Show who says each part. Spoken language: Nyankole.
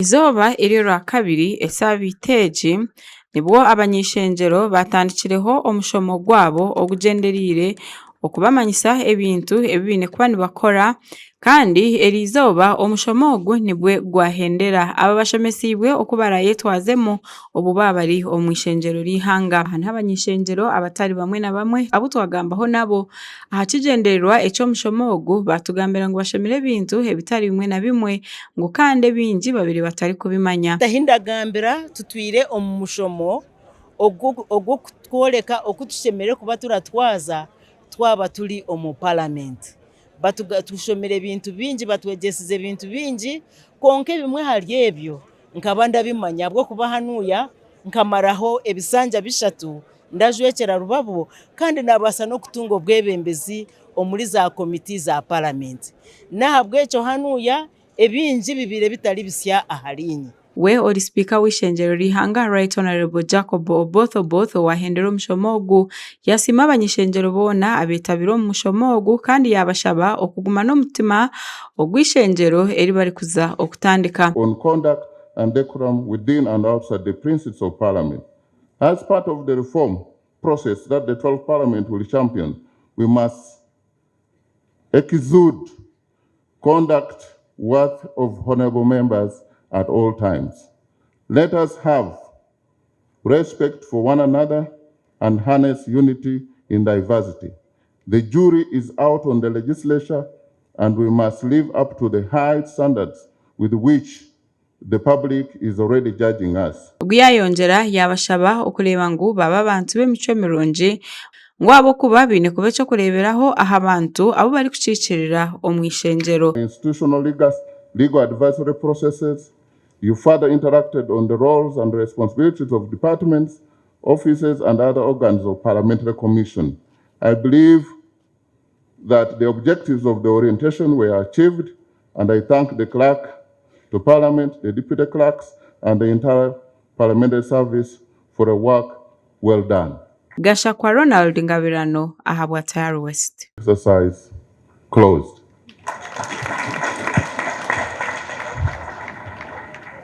Speaker 1: Eizooba ery'orwakabiri esaabiiti egi nibwo abany'eishengyero baatandikireho omushomo gwabo ogugyendereire okubamanyisa ebintu ebi baine kuba nibakora kandi eriizooba omushomo ogu nibwo gwahendera. Aba bashomesiibwe oku baraayetwazemu obu baaba bari omu ishengyero ry'eihanga. Aha niho abany'eishengyero abatari bamwe na bamwe abu twagambaho nabo Aha kigyendererwa eky'omushomo ogu, baatugambira ngu bashomire ebintu ebitari bimwe na bimwe ngu kandi ebingi babaire batarikubimanya.
Speaker 2: Ahi ndagambira tutwire omu mushomo ogw'okutworeka oku tushemereire kuba turatwaza twaba turi omu paramenti. Tushomire ebintu bingi, batwegyesize ebintu bingi kwonka ebimwe ahari ebyo nkaba ndabimanya ahabw'okuba hanuya nkamaraho ebisanja bishatu Ndajwekyera Rubabo kandi naabaasa n'okutunga obwebembezi omuri za komiti za paramenti. N'ahabw'ekyo hanuya ebingi bibaire bitari bisya ahariinye.
Speaker 1: We ori Sipiika w'eishengyero ry'eihanga Right Honourable Jacob Oboth Oboth owaahendera omushomo ogu, yasiima abany'eishengyero boona abeetabire omu mushomo ogu kandi yaabashaba okuguma n'omutima ogw'eishengyero eri barikuza okutandika.
Speaker 3: On conduct and decorum within and outside the precincts of Parliament. As part of the reform process that the 12th Parliament will champion, we must exude conduct worth of honorable members at all times. Let us have respect for one another and harness unity in diversity. The jury is out on the legislature and we must live up to the high standards with which The public is already judging us.
Speaker 1: Ogu yaayongyera yaabashaba okureeba ngu baaba abantu b'emicwe mirungi ngu ahabw'okuba baine kuba eky'okureeberaho aha bantu abu barikukiikirira omu ishengyero.
Speaker 3: Institutional legal advisory processes, You further interacted on the roles and responsibilities of departments, offices and other organs of Parliamentary Commission. I believe that the objectives of the orientation were achieved and I thank the clerk to Parliament, the deputy clerks and the entire parliamentary service for a work well done.
Speaker 1: Gashakwa Ronald Ngabirano ahabwa Tayari West.
Speaker 3: Exercise closed.